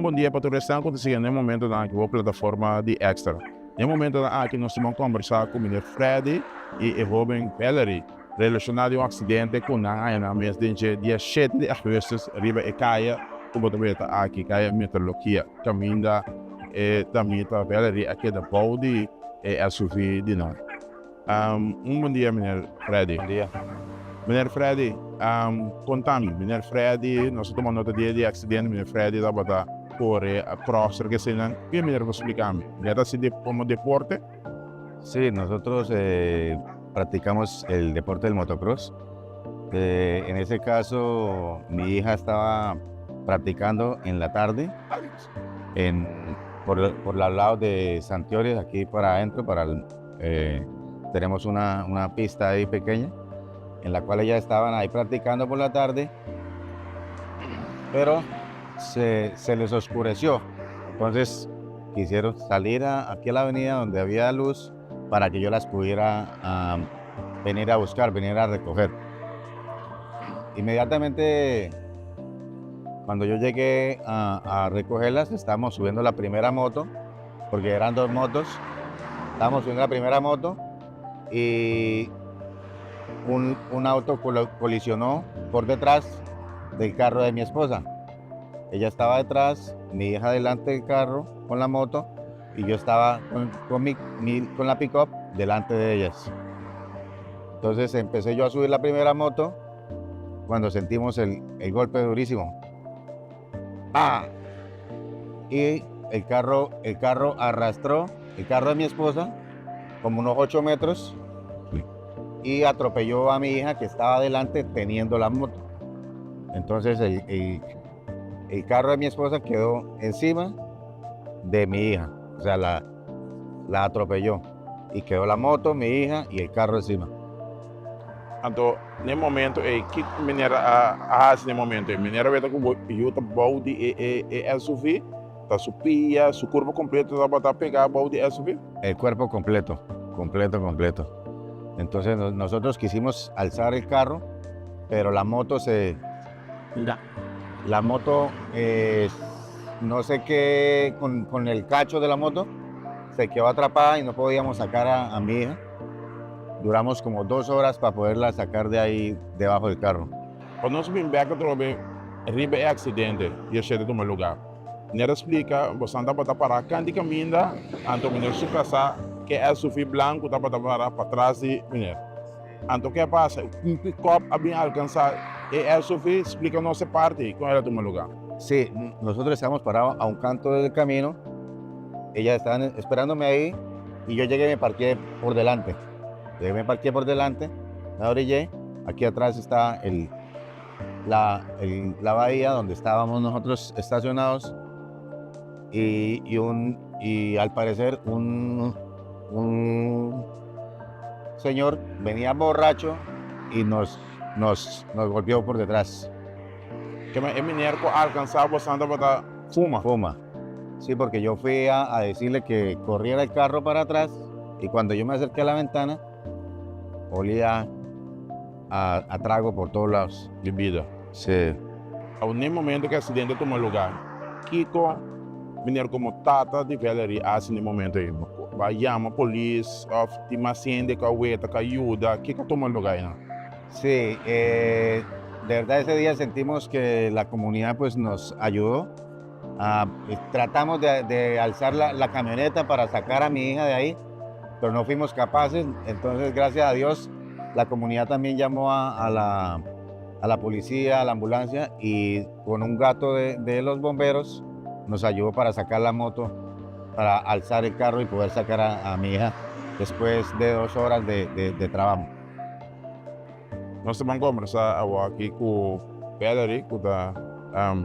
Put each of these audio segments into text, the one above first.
bon dia pa tur esnan ku ta sigui na e momentonan aki bo plataforma di Extra. Na e momentonan aki nos ta ban kombersá ku Meneer Freddy i e hoben Valerie relashoná di un aksidente ku nan haña nan mes den dje dia shete di augustus riba e kaya ku bo ta weta aki, kaya Metrologia, kaminda e damita Valerie a keda bou di e SUV di nan. Un bon dia meneer Freddy. Bon dia. Meneer Freddy, konta mi, meneer Freddy, nos a tuma nota dia di accidente, meneer Freddy tabata kore a crosser kesenan, ke meneer por splika mi? Meneer ta hasi komo deporte? Sí, nosotros practicamos el deporte del motocross. En ese caso, mi hija estaba practicando en la tarde en, por, por al lado de Santiores, aquí para adentro, para el, tenemos una, una pista ahí pequeña en la cual ellas estaban ahí practicando por la tarde, pero se, se les oscureció. Entonces quisieron salir aquí a la avenida donde había luz para que yo las pudiera venir a buscar, venir a recoger. Inmediatamente cuando yo llegué a recogerlas, estábamos subiendo la primera moto, porque eran dos motos. Estábamos subiendo la primera moto y un auto colisionó por detrás del carro de mi esposa. Ella estaba detrás, mi hija delante del carro con la moto y yo estaba con la pick-up delante de ellas. Entonces empecé yo a subir la primera moto cuando sentimos el golpe durísimo. ¡Ah! Y el carro arrastró, el carro de mi esposa, como unos 8 metros y atropelló a mi hija que estaba delante teniendo la moto. Entonces el carro de mi esposa quedó encima de mi hija, o sea, la atropelló. Y quedó la moto, mi hija y el carro encima. Anto, na e momento ei, ki meneer a hasi na e momento ei? Meneer a weta ku bo yu ta bou di e SUV, ta su pia, su kurpo kompleto tabata pegá bou di SUV? El cuerpo completo, completo, completo. Entonces nosotros quisimos alzar el carro, pero la moto se... La moto, no sé qué, con el cacho de la moto, se quedó atrapada y no podíamos sacar a mi hija. Duramos como 2 horas para poderla sacar de ahí debajo del carro. Pa nos bin bèk atrobe riba e aksidente dia shete tuma lugá. Meneer a splika, boso tabata pará kant'i kaminda, anto meneer su kasá ku e SUV blanku tabata pará patras di meneer. Anto ke a pasa? Un pick-up a bin alkansá e SUV, splika nos e parti kon el a tuma lugá. Sí, nosotros estábamos parados a un canto del camino. Ellas estaban esperándome ahí y yo llegué y me parqué por delante. Llegué, me parqué por delante, me orillé. Aquí atrás está la bahía donde estábamos nosotros estacionados y al parecer un señor venía borracho y nos golpeó por detrás. Ke men e meneer ku a alkansá boso tabata fuma. Fuma. Sí, porque yo fui a decirle que corriera el carro para atrás y cuando yo me acerqué a la ventana, olía a trago por todos lados. Bebida. Sí. Na e momento ku e aksidente a tuma lugá, kiko meneer komo tata di Valerie a hasi na e momento ei? Bo a yama polis òf tin mas hende ku a weta ku a yuda? Kiko a tuma lugá ei? Sí, de verdad ese día sentimos que la comunidad pues nos ayudó. Ah, y tratamos de alzar la camioneta para sacar a mi hija de ahí, pero no fuimos capaces. Entonces, gracias a Dios, la comunidad también llamó a la policía, a la ambulancia y con un gato de los bomberos nos ayudó para sacar la moto, para alzar el carro y poder sacar a mi hija después de 2 horas de trabajo. Nos ta bai kombersá aki ku Valerie, ku ta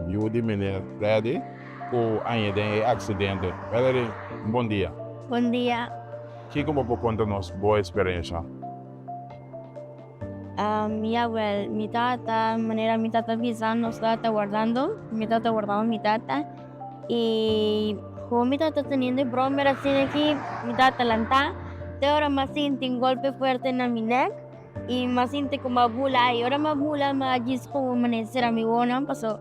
yu di meneer Freddy, ku a haña den e aksidente. Valerie, bon dia. Bon dia. Kiko bo por konta nos bo eksperensia? Ja, wel, mi tata, manera mi tata bisa, nos tata wardando, mi tata wardando mi tata. I komo mi tata teniendo e bròmer asina aki, mi tata lantá, te ora m'a sinti un golpe fuerte na mi nek i m'a sinti ku m'a bula i ora m'a bula m'a djis komo manera sera mi wowonan paso.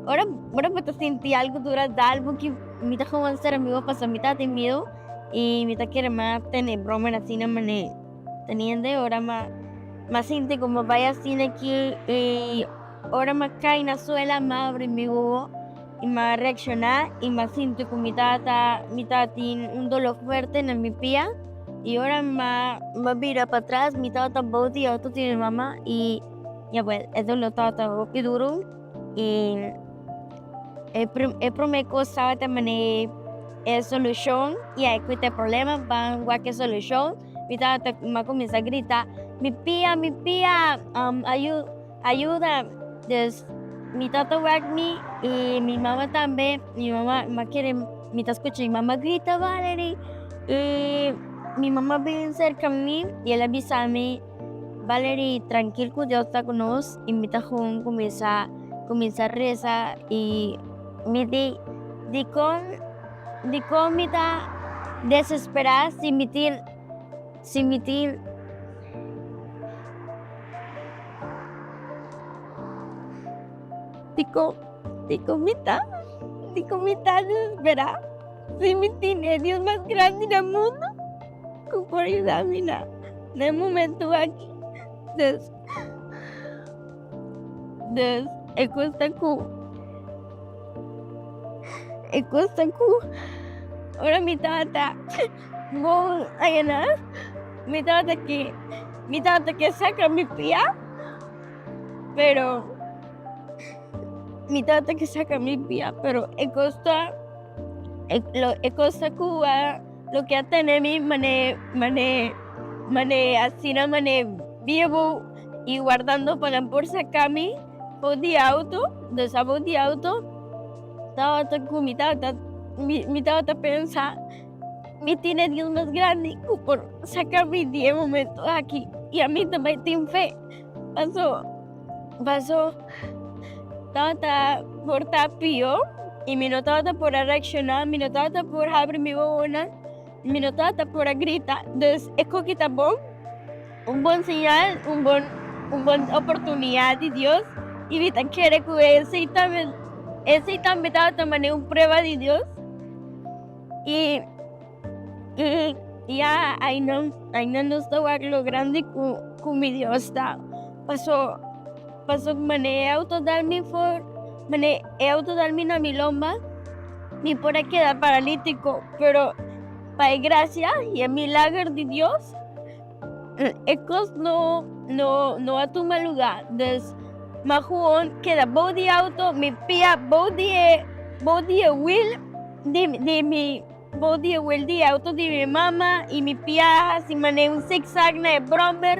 Ora ora bo ta sinti algo dura dal bo ki mi ta gewoon sera mi bo pasobra mi ta tin miedu y mi ta kere mas tene broma asina mane teniente ora ma ma sinti como bay asina aki y ora ma cay na suela ma abri mi wowo y ma reacciona y ma sinti cu mi tata mi ta tin un dolor fuerte na mi pia y ora ma ma bira patras mi tata bou di auto di mi mama y ya pues e dolor tabata hopi duro y e e prome cos tabata mane e solucion y a cu ta e problema ban wak e solucion mi tabata mi a cuminsa grita mi pia mi pia ayuda dus mi tata wak mi y mi mama tambe mi mama mi a kere mi ta scucha mi mama grita Valerie y mi mama bin cerca mi y el a bisa mi Valerie trankil cu Dios ta cu nos y mi ta gewoon cuminsa cuminsa reza y mi di dicon dicon mi ta desespera si mi tin si mi tin Dikon dikon mi ta dikon mi ta desesperá si mi tin e Dios mas grandi na mundu ku por yuda mi na na e momentu aki. Dus dus e kos ta ku e kos ta ku ora mi tabata bon ayana mi tabata ke mi tabata ke saka mi pia. Pero mi tata ke saka mi pia, pero e kos ta lo e kos ta ku a loke a tene mi mane mane mane asina mane bibu i wardando pa nan por saka mi for di auto, dus abou di auto tabata ku mi tata mi tabata pensa mi tin e Dios mas grandi ku por saka mi di e momento aki i ami ta bai tin fe. Paso paso tabata por ta pio i mi no tabata por a reakshoná, mi no tabata por habri mi wowonan, mi no tabata por a grita. Dus e koki ta bon, un bon señal, un bon un bon oportunidat di Dios i mi ta kere ku esei tambe esei tambe tabata manera un prueba di Dios. I i ya ainan ainan nos ta wak lo grandi ku ku mi Dios ta. Paso paso mane e auto dal mi for mane e auto dal mi na mi lomba mi por a keda paralítiko, pero pa e grasia i e milager di Dios e kos no no no a tuma lugá. Dus m'a gewoon keda bou di auto, mi pia bou di e bou di e wiel di di mi bou di e wiel di e auto di mi mama i mi pia a hasi manera un zigzag na e bròmer.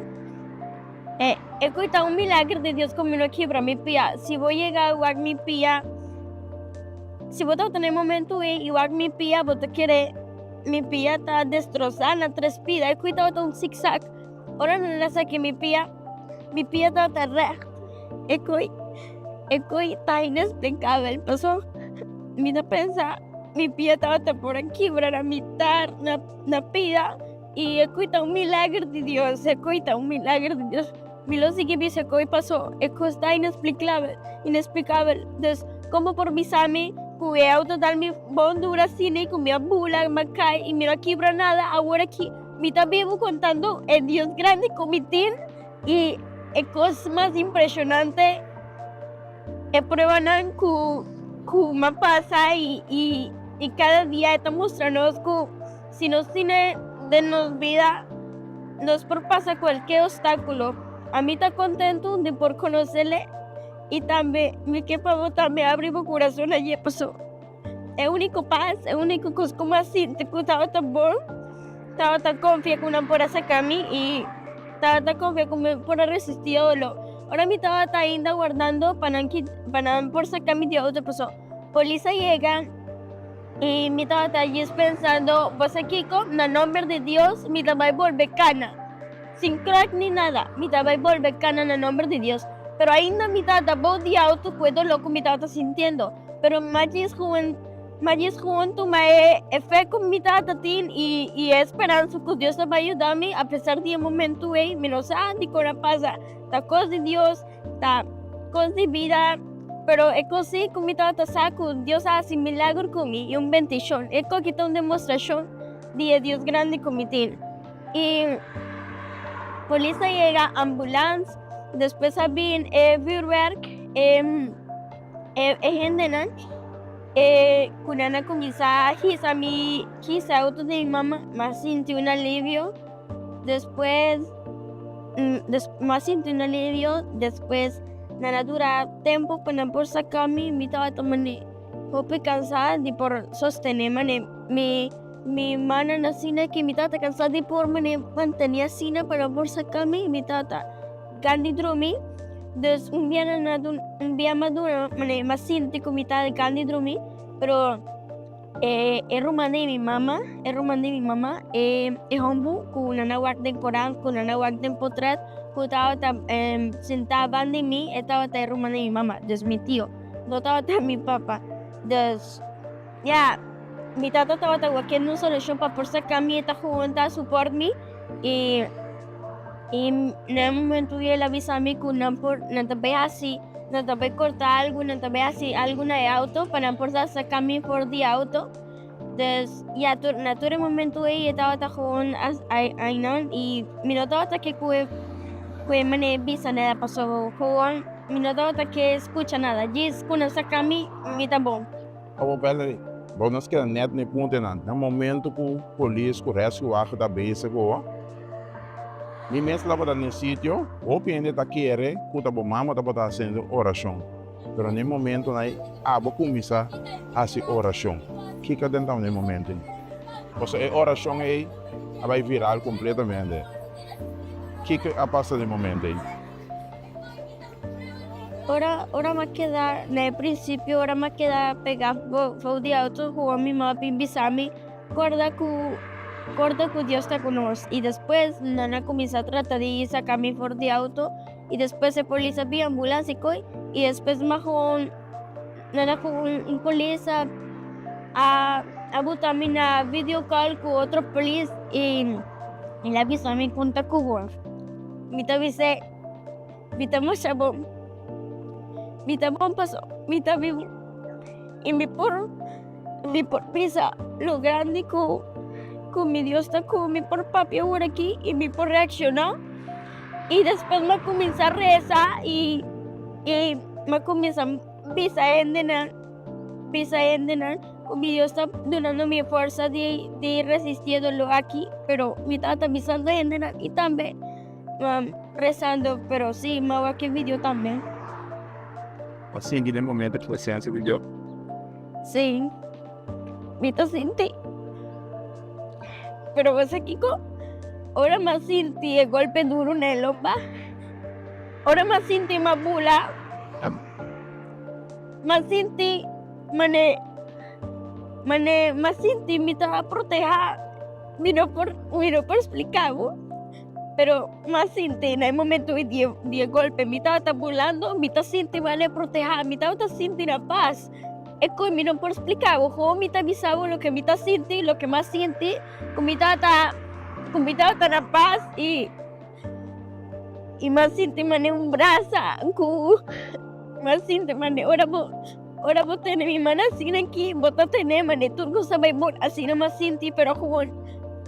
E e ku ta un milager di Dios ku mi no kibra mi pia. Si bo yega a wak mi pia, si bo tabata na e momento ei i wak mi pia bo ta kere. Mi pia ta destrosá na tres pida. E kui tabata un zigzag. Ora nan a saki mi pia, mi pia tabata règt. E kui, e kui ta inesplikabel. Paso mi ta pensa mi pia tabata por a kibra na mitar na na pida i e kui ta un milager di Dios. E kui ta un milager di Dios. Mi lo sigui bisa koe paso e kos ta inexplicabel, inexplicabel. Dus, como por bisa mi cu e auto dal mi bon dura asina y cu mi a bula, mi a cay y mi no a kibra nada, awor aki mi ta bibu contando e Dios grandi cu mi tin y e cos mas impresionante, e pruebanan cu cu mi a pasa y y y cada dia e ta mustra nos cu si nos tine den nos bida nos por pasa cualke obstáculo. Ami ta contento di por conocele y tambe mi ke pa bo tambe abri bo curason aye paso e unico paz, e unico cos cu mi a sinti cu tabata bon tabata confia cu nan por a saca mi y tabata confia cu mi por a resisti e dolor. Ora mi tabata ainda wardando pa nan pa nan por saca mi di auto paso polis a yega. I mi tabata djis pensando, Bo sa kiko? Na nomber di Dios, mi ta bai bolbe kana. Sin crack ni nada, mi ta bai bolbe kana na nomber di Dios. Pero ainda mi tabata bou di auto ku e doló ku mi tabata sintiendo. Pero m'a djis gewoon, m'a djis gewoon tuma e e fe ku mi tabata tin i i e speransa ku Dios ta bai yuda mi apesar di e momentu ei. Mi no sa dikon a pasa. Ta kos di Dios, ta kos di bida. Pero e kos sí ku mi tabata sa ku Dios a hasi milagro ku mi i un bendishon. E koki ta un demostrashon di e Dios grandi ku mi tin. I polis a yega, ambulans, despues a bin e vuurwerk, e e hendenan e ku nan a kuminsá hisa mi hisa e outo di mi mama. Mi a sinti un alivio despues mi a sinti un alivio despues nan a dura tempu pa nan por saka mi, mi tabata mane hopi kansa di por sostené mane mi mi mannan asina ke mi tabata kansa di por mane mantene asina pa nan por saka mi, mi tabata gan di drumi dus un bia nan a duna un bia mi a duna mane mi a sinti ku mi tabata gan di drumi pero E e ruman di mi mama, e ruman di mi mama, e e hombu ku nan a wak den korant, ku nan a wak den potret, ku tabata sentá banda di mi, e tabata e ruman di mi mama, dus mi tio, no tabata mi papa. Dus, ya, mi tata tabata wakiendo un solushon pa por saka mi, e ta junta suport mi, i i na e momento el a bisa mi ku nan por, nan ta bai hasi. Nan ta bai korta algu, nan ta bai hasi algu na e auto pa nan por sa saka mi for di auto. Dus ya tur na tur e momento ei e tabata gewoon as ainan i mi no tabata ke ku e ku e manera bisa nada pasobra gewoon mi no tabata ke skucha nada. Djis ku nan saka mi, mi ta bon. Awor Valerie, bo nos keda net na e puntonan. Na momento ku polis ku rescue wagen ta bezig bo, mi mes tabata na e sitio, hopi hende ta kere ku ta bo mama tabata hasiendo orashon. Pero na e momentonan ei abo kuminsá hasi orashon. Kiko den tabata na e momento ei? Pasobra e orashon ei a bai viral kompletamente. Kiko a pasa na e momento ei? Ora ora m'a keda na e prinsipio ora m'a keda pegá for di auto ku mi mama bin bisa mi korda ku korda ku Dios ta ku nos i despues nan a kuminsá trata di saka mi for di auto i despues e polis a bin ambulans i koi i despues m'a hon nan a hon un polis a a buta mi na video call ku otro polis i el a bisa mi kon ta ku bo mi ta bis'é. Mi ta masha bon. Mi ta bon paso mi ta bibu i mi por mi por bisa lo grandi ku ku mi Dios ta ku mi por papia awor aki i mi por reakshoná. I despues mi a kuminsá resa i i mi a kuminsá bisa hendenan bisa hendenan ku mi Dios ta dunando mi forsa di di resistí e doló aki pero mi tabata bisando hendenan i tambe. Rezando, pero sí, mi a wak e video tambe. Bo a sinti den momento e presencia di Dios? Sí, mi ta sinti. Pero bo sa kiko? Ora mi a sinti e golpe duro na e lomba, ora mi a sinti mi a bula, mi a sinti mane, mane mi a sinti mi ta proteha, mi no por, mi no por splika bo. Pero m'a sinti na e momento di e golpe mi tabata bulando, mi ta sinti mane proteha, mi tabata sinti na pas. E ku mi no por splika bo, gewoon mi ta bisa bo loke mi ta sinti, loke m'a sinti, ku mi tabata, ku mi tabata na pas i i m'a sinti mane un brasa ku m'a sinti mane ora bo ora bo tene mi man asina aki bo ta tene mane tur kos ta bai bon, asina m'a sinti pero gewoon.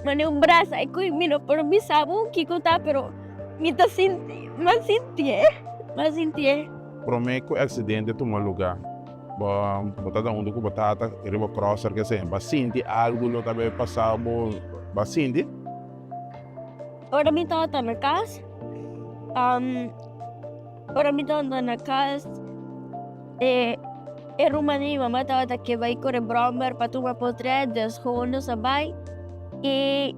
Mane un brasa e ku mi no por bisa bo kiko ta pero mi ta sinti, m'a sintié, m'a sintié. Promé ku e aksidente tuma lugá, bo bo ta huntu ku bo tata riba crosser ke se, bo a sinti algu lo ta bay pasa bo, bo a sinti? Ora mi tabata na kas, ora mi tabata na kas e e ruman di mi mama tabata ke bai kore bròmer pa tuma potrèt, dus gewoon nos a bai i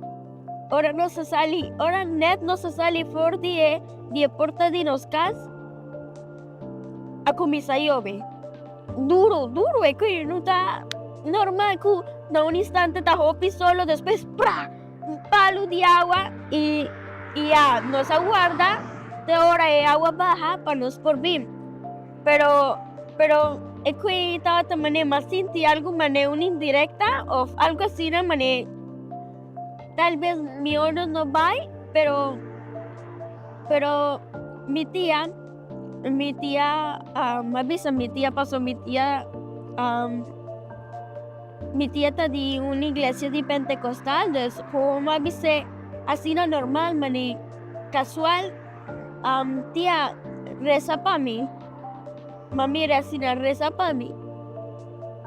ora nos a sali, ora nèt nos a sali for di e di e porta di nos kas a kuminsá yobe duru duru e ku no ta normal ku na un instante ta hopi solo despues pra! Un palu di awa i i ya nos a warda te ora e awa baha pa nos por bin. Pero pero e kui tabata manera mas sinti algu manera un indirecta of algu asina manera tal bes mihor nos no bai pero pero mi tia. Mi tia, um, a bisa mi tia paso mi tia, um, mi tia ta di un iglesia di Pentecostal, dus gewoon a bis'é asina normal, mane casual, um, tia resa pa mi. M'a mira asina resa pa mi.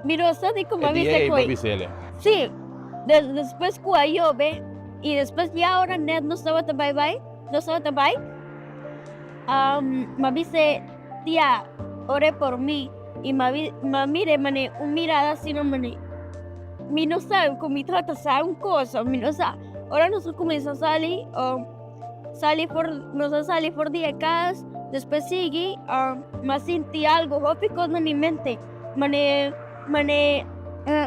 Mi no sa di como a E dia bis'é ei koe. pa bis'é. Sí, des despues ku a yobe i despues ya ora net nos tabata bai bai, nos tabata bai, m'a bis'é, Tia, ore por mi. I m'a bi m'a mir'é manera un mirada asina manera mi no sabe ku mi tabata sa un cosa, mi no sa. Ora nos a kuminsá sali, sali for nos a sali for di e kas, despues sigui, m'a sinti algu hopi kos na mi mente, manera Mane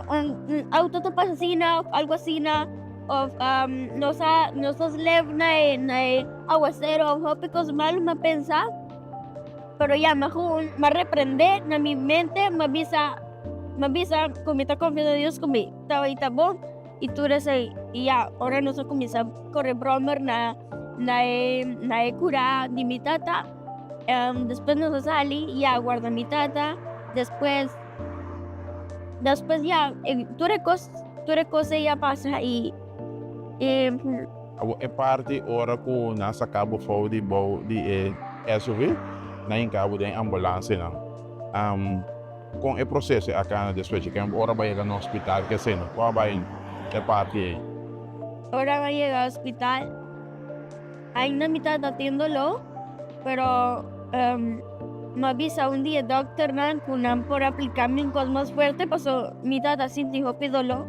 un auto ta pasa asina of algo asina of nos a nos a slep na e na e awacero of hopi cos malo m'a pensa pero ya m'a gewoon m'a reprende na mi mente m'a bisa m'a bisa cu mi ta confia na Dios cu mi ta bay ta bon y tur esey y ya ora nos a cuminsa core brommer na na e na e cura di mi tata despues nos a sali ya guarda mi tata despues. Despues ya tur e kos tur e kos ei a pasa i e. Awor e parti ora ku nan saka bo for di bou di e SUV, nan hinka bo den ambulansianan. Kon e proseso a kana despues? Ken ora bo a yega na hospital ke asina? Kon a bai e parti ei? Ora bo a yega hospital Ainda mi tata tin doló, pero mi a bisa un di e dòkternan ku nan por apliká mi un kos mas fuerte pasobra mi tata sinti hopi doló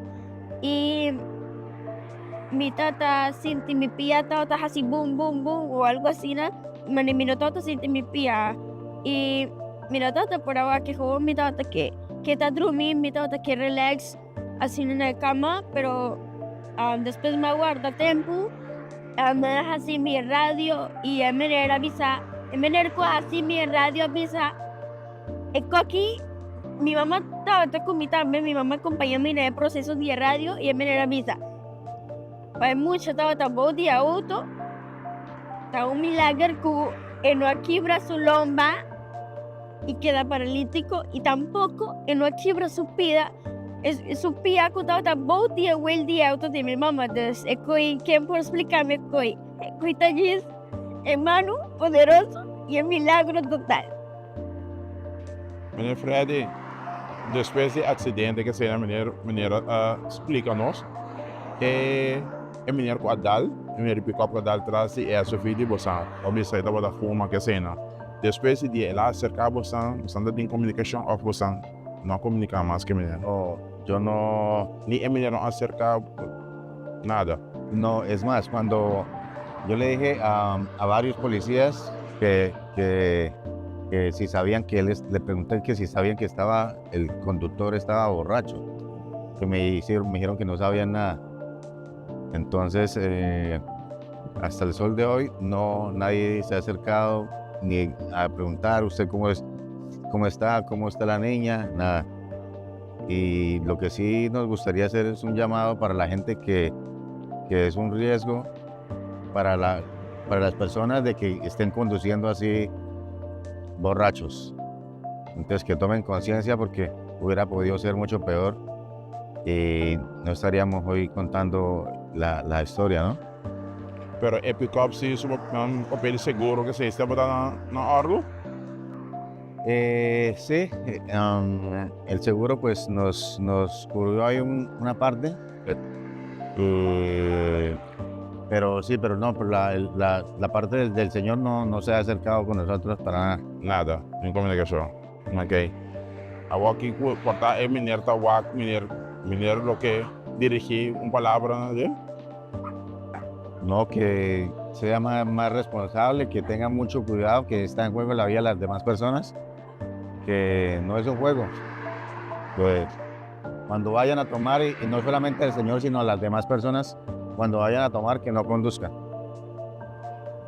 i mi tata sinti mi pia tabata hasi bum bum bum o algu asina, mane mi no tabata sinti mi pia i mi no tabata por a wak gewoon mi tabata ke ke ta drumi, mi tabata ke relax asina na e kama, pero despues mi a warda tempu. Mi a hasi mi radio y e meneer a bisa, e meneer cu a hasi mi radio a bisa, e coki, mi mama tabata cu mi tambe, mi mama a compaña mi na e proceso di e radio y e meneer a bisa, pa e mucha tabata bou di e auto, ta un milager cu e no a kibra su lomba y keda paralitico y tampoco e no a kibra su pida su pia cu tabata bou di e wiel di e auto di mi mama dus e coi ken por splicami e coi e coi ta djis e mano poderoso y e milagro total. Meneer Freddy, despues di e accidente ke esei meneer meneer a splica nos e e meneer cu a dal e meneer di pick-up cu a dal tras di e SUV di bosan a bisa e tabata fuma ke esei nan. Despues di dia el a aserká bosan, bosan ta tin komunikashon òf bosan no a komuniká mas ku e meneer? No, yo no. Ni e meneer no a aserká nada? No, es mas, cuando yo le dije a a varios policías que que que si sabían que él le pregunté que si sabían que estaba el conductor estaba borracho, que me hicieron me dijeron que no sabían nada. Entonces, eh, hasta el sol de hoy, no, nadie se ha acercado ni a preguntar usted cómo es, cómo está, cómo está la niña, nada. Y lo que sí nos gustaría hacer es un llamado para la gente que, que es un riesgo para, la, para las personas de que estén conduciendo así borrachos. Entonces que tomen conciencia porque hubiera podido ser mucho peor y no estaríamos hoy contando la, la historia, ¿no? Pero e pick-up si su nan papel di seguro ke esei tabata na na òrdu? Eh, sí, um, el seguro pues nos, nos cubrió ahí un, una parte. Eh, pero sí, pero no, pero la, la, la parte del, del señor no, no se ha acercado con nosotros para nada. Nada, ni komunikashon. Ok. Awor ki ku por ta e meneer ta wak meneer meneer lo ke dirigí un palabra na dje? No, que sea más, más responsable, que tenga mucho cuidado, que está en juego la vida de las demás personas, que no es un juego. Pues cuando vayan a tomar, y, y no solamente al señor, sino a las demás personas, cuando vayan a tomar, que no conduzcan.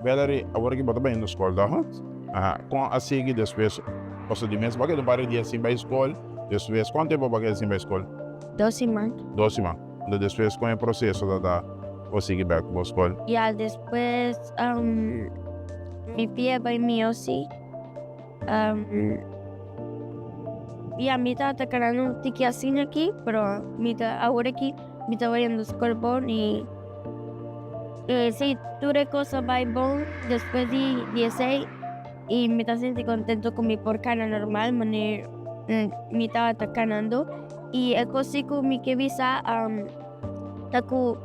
Valerie, awor ki bo ta bayendo skol toch? Aha, kon a sigui despues? Pasobra di mes bo a keda un par di dia sin bai skol, despues kuantu tempu bo a keda sin bai skol? Dos siman. Dos siman. Enton despues kon e proseso ta ta bo sigui bek bo skol? Ya despues mi pia bai mihó si. Ya, mi tabata kanando un tiki asina aki, pero mi ta awor aki mi ta bayendo skol bon i si tur e kos a bai bon despues di esei i mi ta sinti kontento ku mi por kana normal manera mi tabata kanando. I e kos si ku mi ke bisa ta ku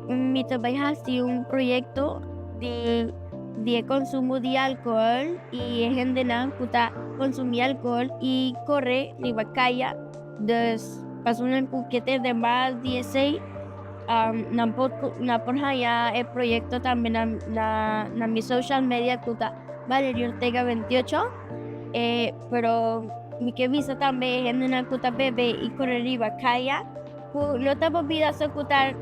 mi ta bai hasi un proyekto di di e konsumo di alkohol i e hendenan ku ta konsumí alkohol i kore riba kaya. Dus personanan ku ke tende mas di esei nan por nan por haña e proyekto tambe na na na mi social media ku ta Valerie Ortega 28. Pero mi ke bisa tambe e hendenan ku ta bebe i kore riba kaya ku no ta bo bida so ku ta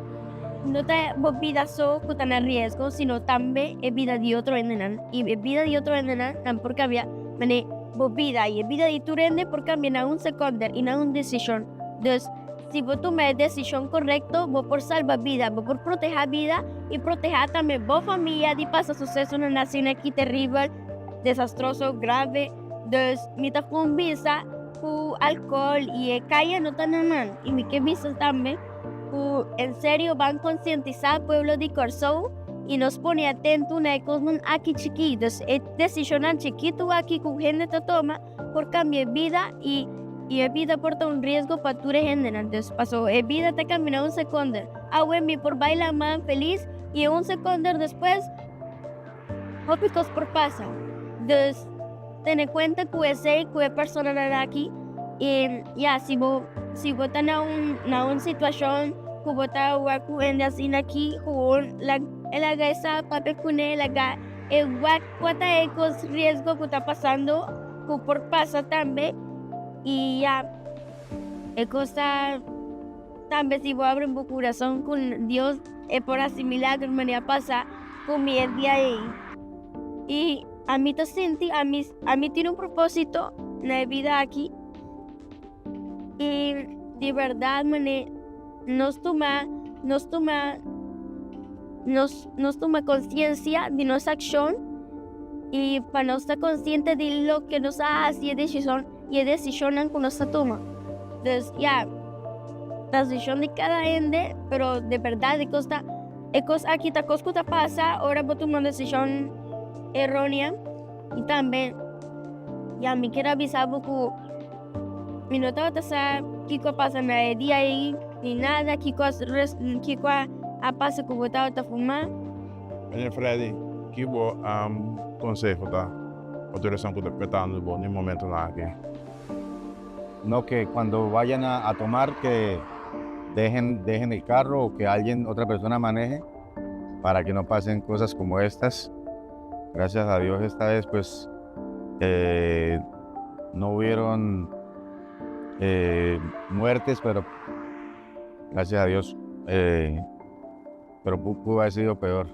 no ta bo bida so ku ta na riesgo sino tambe e bida di otro hendenan i e bida di otro hendenan nan por kambia mane bo bida i e bida di tur hende por kambia na un sekonder i na un desishon. Dus si bo tuma e desishon korekto bo por salba bida, bo por proteha bida i proteha tambe bo famia di pasa susesonan asina ki teribel. Desastroso, grave. Dus mi ta kon bisa ku alkohol i e kaya no ta na man. I mi ke bisa tambe ku en serio ban konsientisá pueblo di Kòrsou i nos pone atentu na e kosnan aki chikí. Dus e desishonnan chikitu aki ku hende ta toma por kambia e bida i i e bida por ta un riesgo pa tur e hendenan. Dus paso e bida ta kambia na un sekonder. Awe mi por bai laman felis i un sekonder despues Hopi kos por pasa. Dus, tene kuenta ku esei ku e personanan aki i ya, si bo si bo ta na un na un situashon ku bo ta wak ku hende asina aki, gewoon e laga e sa papia kuné, laga e wak kua ta e kos riesgo ku ta pasando ku por pasa tambe i ya, e kos ta tambe si bo abri bo kurason ku Dios e por hasi milagro manera pasa ku mi e dia ei. I ami ta sinti ami ami tin un propósito na e bida aki i di bèrdat manera nos tuma nos tuma nos nos tuma konsiensia di nos akshon i pa nos ta konsiente di loke nos a hasi e desishon i e desishonnan ku nos ta tuma. Dus ya, ta desishon di kada hende pero di bèrdat e kos ta. E kos aki ta kos ku ta pasa ora bo tuma un desishon erónea. I tambe ya mi kier a bisa bo ku mi no tabata sa kiko a pasa na e dia ei ni nada, kiko a kiko a pasa ku bo tabata fuma. Meneer Freddy, ki bo konseho ta pa tur esnan ku ta petando bo den momentonan aki? No que cuando vayan a tomar que dejen, dejen el carro o que alguien, otra persona maneje para que no pasen cosas como estas. Gracias a Dios esta vez pues eh, no hubieron eh, muertes, pero gracias a Dios, eh, pero pudo haber sido peor.